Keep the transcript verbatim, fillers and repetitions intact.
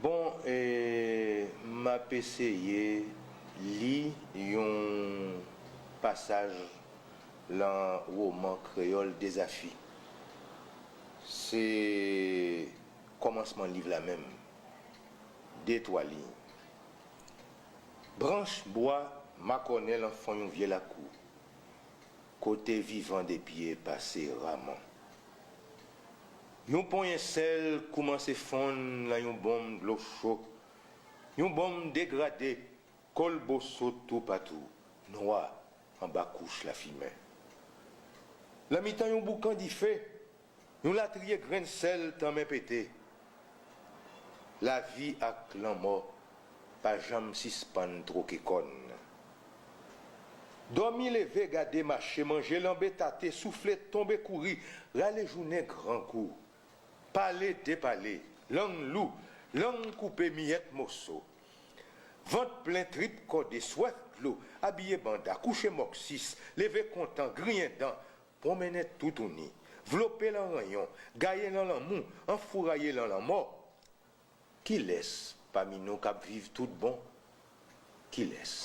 Bon, e, m ap eseye li yon pasaj lan woman kreyòl Dezafi. Se kòmansman liv la menm. De, twa liy. Branch bwa makònen lan fon yon vye lakou, kote vivan de pye pase raman. Yon ponyen sèl koumanse fonn lan yon bonm dlo cho, yon bonm degrade, kolboso toupatou, nwa anba kouch lafimen. Lan mitan yon boukan dife, yon latriye grenn sèl tanmen pete. Lavi ak lanmò pa janm sispann twoke kòn. Dòmi leve, gade, mache, manje, lanbe, tate, soufle, tonbe, kouri, rale jounen grangou. Pale, depale, lang lou, lang koupe miyèt moso. Vant plen, trip kòde, swèf dlo, abiye banda, kouche mòksis, leve kontan, griyen dan, pwonmennen toutouni, vlope lan ranyon, gaye lan lanmou, anfouraye lan lanmò. Kilès pami nou k ap viv tout bon? Kilès?